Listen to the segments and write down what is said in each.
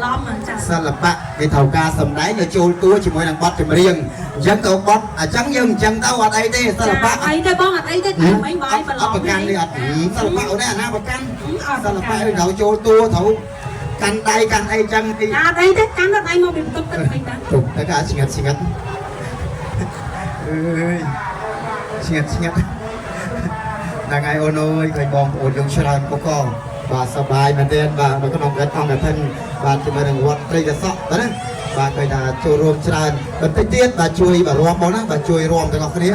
ឡំចា សិល្បៈគេត្រូវការសម្ដែងឲ្យចូលតួជាមួយនឹងបទចម្រៀងអញ្ចឹងទៅបទអញ្ចឹងយើងអញ្ចឹងទៅអត់អីទេសិល្បៈ អីទេបងអត់អីទេតែមិនបាយប្រឡំ អត់ប្រកាន់ទេអត់សិល្បៈអូនអាណាប្រកាន់សិល្បៈត្រូវចូលតួត្រូវកាន់ដៃកាន់អីចឹងទី អត់អីទេកាន់ដៃមកពីបន្ទប់ទឹកវិញតា ទុកតែក៏ឆ្ងាត់ឆ្ងាត់អើយឆ្ងាត់ឆ្ងាត់ហ្នឹងហើយអូនអើយឃើញបងប្អូនយើងច្រើនកកបាទសប្បាយមែនទែនបាទនៅក្នុងកិច្ចអង្គធិនបាទជាមួយនឹងវត្តព្រៃកសក់បាទណាបាទឃើញថាចូលរួមច្រើនបន្តិចទៀតបាទជួយបាទរួមបងណាបាទជួយរួមទាំងអស់គ្នា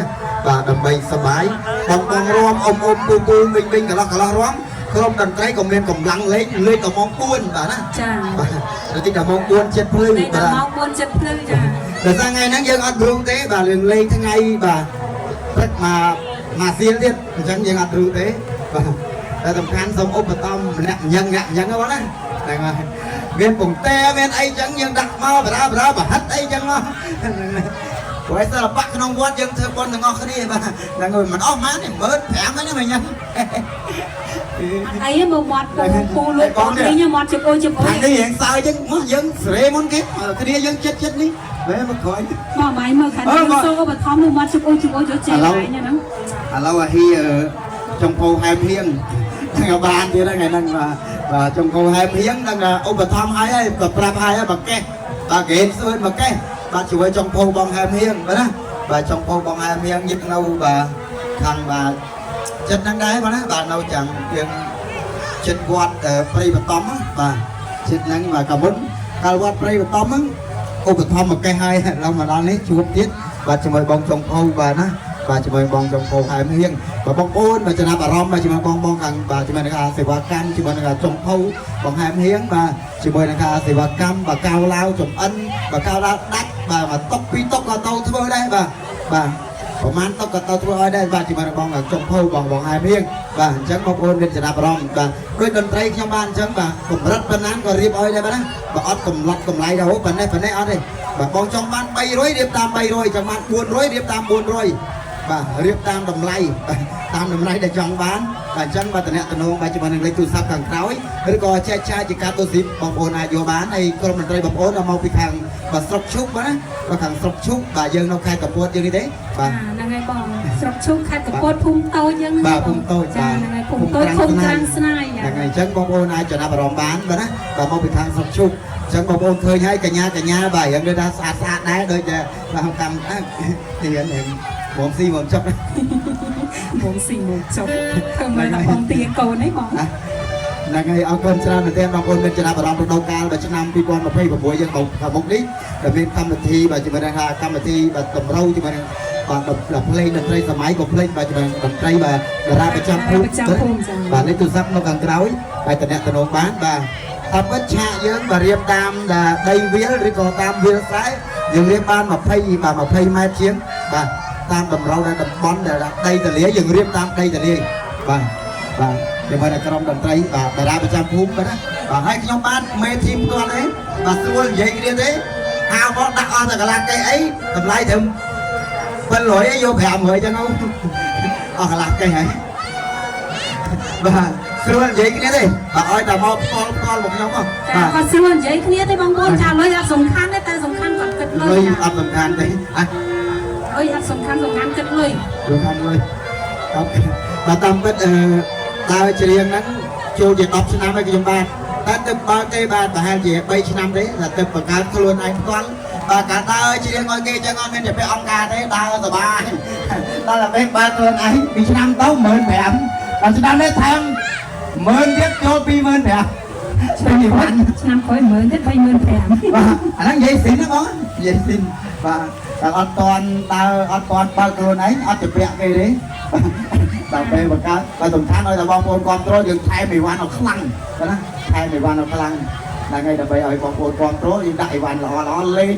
បាទដើម្បីសប្បាយបងបងរួមអ៊ំអ៊ំពូពូមីងមីងកន្លោះកន្លោះរួមក្រុមតន្ត្រីក៏មានកម្លាំងលេងលេងដល់ម៉ោង4បាទណា ចា បាទទៅតិចដល់ម៉ោង4ចិត្តភ្លឺ លេង បាទ ដល់ម៉ោង4ចិត្តភ្លឺចា ដោយសារថ្ងៃហ្នឹងយើងអត់រូទេបាទយើងលេងថ្ងៃបាទព្រឹកមកមកសៀលទៀតអញ្ចឹងយើងអត់រូទេបាទតែសំខាន់សូមឧបត្ថម្ភម្នាក់ញឹងអ្នកញឹងហ្នឹងបងណាហ្នឹងហើយមានពងតែមានអីចឹងយើងដាក់មកបារាបារាប្រហិតអីចឹងមកព្រោះសិល្បៈក្នុងវត្តយើងធ្វើបុណ្យទាំងអស់គ្នាបាទហ្នឹងហើយមិនអស់ម៉ានទេ15000ហ្នឹងណាមិញហ្នឹង អីមកមាត់ពូពូលួចបងនេះមាត់ជិបអូជិបអូ ខាងនេះរៀងសើចចឹងមកយើងសេរីមុនគេគ្នាយើងចិត្តចិត្តនេះបែមកក្រោយ មកម៉ៃមើលខាងសូបឋមមាត់ជិបអូជិបអូយកចេញឯងហ្នឹង ឥឡូវអាហ៊ីចុងភៅហែមហៀងហ្នឹងបានទៀតហ្នឹងថ្ងៃហ្នឹងបាទបាទចុងភៅហែមហៀងហ្នឹងឧបត្ថម្ភឲ្យហើយក៏ប្រាប់ឲ្យហើយបើកេះបាទគេស្អឿនមកកេះបាទជួយចុងភៅបងហែមហៀងបាទណាបាទចុងភៅបងហែមហៀងយឹកនៅបាទខាងបាទចិត្តហ្នឹងដែរបាទណាបាទនៅចាំងយើងចិត្តវត្តព្រៃបតំបាទចិត្តហ្នឹងបាទកាមុនកាលវត្តព្រៃបតំហ្នឹងឧបត្ថម្ភមកកេះហើយឡើងមកដល់នេះជួបទៀតបាទជាមួយបងចុងភៅបាទណាបាទជាមួយបងចុងភៅហែមហៀងបាទបងប្អូនបាទចំណាប់អារម្មណ៍បាទជាមួយបងបងខាងបាទជាមួយនឹងការសេវាកម្មជាមួយនឹងការចុងភៅបងហែមហៀងបាទជាមួយនឹងការសេវាកម្មបាទកៅឡាវចំអិនបាទកៅឡាវដាច់បាទមកតុកពីរតុកក៏ទៅធ្វើដែរបាទបាទប្រហែលតុកក៏ទៅធ្វើឲ្យដែរបាទជាមួយនឹងបងចុងភៅបងបងហែមហៀងបាទអញ្ចឹងបងប្អូនមានចំណាប់អារម្មណ៍បាទដូចតន្ត្រីខ្ញុំបានអញ្ចឹងបាទកម្រិតប៉ុណ្ណាក៏រៀបឲ្យដែរបាទណាបើអត់កំឡត់កម្លៃដល់ប៉ុណ្ណេះប៉ុណ្ណេះអត់ទេបាទបងចង់បាន300រៀបតាម300ចង់បាន400រៀបតាម400បាទរៀបតាមតម្លៃបាទតាមតម្លៃដែលចង់បានបាទអញ្ចឹងបាទតំណតំណងបាទជាមួយនឹងលេខទូរស័ព្ទខាងក្រោយឬក៏ចែកចាយជាការទូរស័ព្ទបងប្អូនអាចយកបានហើយក្រុមតន្ត្រីបងប្អូនដល់មកពីខាងបាទស្រុកឈូកបាទណាបាទខាងស្រុកឈូកបាទយើងនៅខេត្តកពតយើងនេះទេបាទ ហ្នឹងហើយបងស្រុកឈូកខេត្តកពតភូមិតូចយើង បាទភូមិតូច ចាហ្នឹងហើយភូមិតូចឃុំក្រាំងស្នាយ ហ្នឹងហើយអញ្ចឹងបងប្អូនអាចចំណាប់អារម្មណ៍បានបាទណាបាទមកពីខាងស្រុកឈូកអញ្ចឹងបងប្អូនឃើញហើយកញ្ញាកញ្ញាបាទយ៉ាងដូចថាស្អាតស្អាតដែរដូចតែបាទកម្មនេះហ្នឹងមកស៊ីមកចុក មកស៊ីមកចុកធ្វើមើលដល់បងទាកូនឯងបង ហ្នឹងហើយអរគុណច្រើនមែនទែនបងប្អូនមានចំណាប់អារម្មណ៍រដូវកាលបាទឆ្នាំ2026យើងមកខាងមុខនេះដែលមានកម្មវិធីបាទជាមួយនឹងថាកម្មវិធីបាទតម្រូវជាមួយនឹងបាទដល់ភ្លេងតន្ត្រីសម័យក៏ភ្លេងបាទជាមួយនឹងតន្ត្រីបាទតារាប្រចាំភូមិ ប្រចាំភូមិចា បាទនេះទូរស័ព្ទនៅខាងក្រោយហើយតំណតំណងបានបាទតាមពិតឆាកយើងបាទរៀបតាមដីវាលឬក៏តាមវាលស្រែយើងរៀបបាន20បាទ20ម៉ែត្រជាងបាទតាមតម្រូវដែលតំបន់ដែលដីទលាយយើងរៀបតាមដីទលាយបាទបាទជាមួយនឹងក្រុមតន្ត្រីបាទតារាប្រចាំភូមិបាទណាបាទហើយខ្ញុំបានមេធីមផ្ទាល់ទេបាទស្រួលនិយាយគ្នាទេហៅមកដាក់អស់តែកន្លះកេះអីតម្លៃត្រឹម700ឯងយក500ចឹងអស់កន្លះកេះហើយ បាទស្រួលនិយាយគ្នាទេបាទឲ្យតែមកផ្ទាល់ផ្ទាល់មកខ្ញុំមក ចា បាទ គាត់ស្រួលនិយាយគ្នាទេបងប្អូនចាលុយអត់សំខាន់ទេតែសំខាន់គាត់គិតលុ លុ យ យអត់សំខាន់ទេអះ អុយអត់សំខាន់សំខាន់គិតលុយ សំខាន់លុយអត់បាទតាមពិតអឺដើរច្រៀងហ្នឹងចូលជា10ឆ្នាំហើយខ្ញុំបាទតែទៅបើកទេបាទប្រហែលជា3ឆ្នាំទេតែទៅបង្កើតខ្លួនឯងផ្ទាល់បាទការដើរច្រៀងឲ្យគេចឹងអត់មានតែពេលអង្គការទេដើរសប្បាយដល់តែពេលបើកខ្លួនឯងពីឆ្នាំទៅ15000ដល់ឆ្នាំនេះថែម10000ទៀតចូល25000ឆ្នាំនេះបាន ឆ្នាំក្រោយ10000ទៀត35000 បាទអាហ្នឹងនិយាយស៊ីនណាបងនិយាយស៊ីនបាទតែអត់តន់ដើរអត់តន់បើកខ្លួនឯងអត់ទៅពាក់គេទេតែពេលបង្កើតបើសំខាន់ឲ្យតែបងប្អូនគ្រប់គ្រងយើងថែមអីវ៉ាន់ឲ្យខ្លាំងបាទណាថែមអីវ៉ាន់ឲ្យខ្លាំងហ្នឹងហើយដើម្បីឲ្យបងប្អូនគ្រប់គ្រងយើងដាក់អីវ៉ាន់ល្អល្អលេង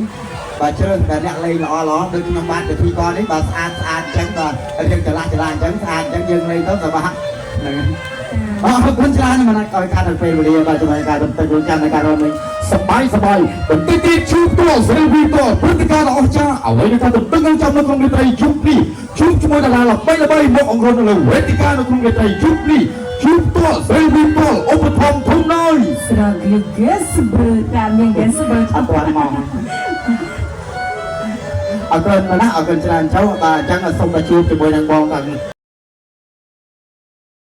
បាទជ្រើសតែអ្នកលេងល្អល្អដូចខ្ញុំបាទពិធីករនេះបាទស្អាតស្អាតអញ្ចឹងបាទហើយយើងចលាស់ចលាស់អញ្ចឹងស្អាតអញ្ចឹងយើងលេងទៅសប្បាយហ្នឹងហើយអរគុណច្រើនណាស់ឲ្យការដល់ពេលវេលាបាទសម្រាប់ការបន្តិចរួចចាំในការរំលែក សបាយសបាយបន្តិចទៀតជួបផ្ទាល់ស្រីវីផ្ទាល់ព្រឹត្តិការណ៍ដ៏អស្ចារ្យអ្វីដែលថាទន្ទឹងរង់ចាំនៅក្នុងរាត្រីយប់នេះជួបជាមួយតារាល្បីល្បីមកអង្រុននៅលើវេទិកានៅក្នុងរាត្រីយប់នេះ ជួបផ្ទាល់ស្រីវីផ្ទាល់ឧបត្ថម្ភធំណាយ ស្រកលហ្គេសបើតាមមានហ្គេសបើ អត់ទាន់មកអរគុណណាស់អរគុណច្រើនចៅបាទអញ្ចឹងសូមទៅជួបជាមួយនឹងបងខាង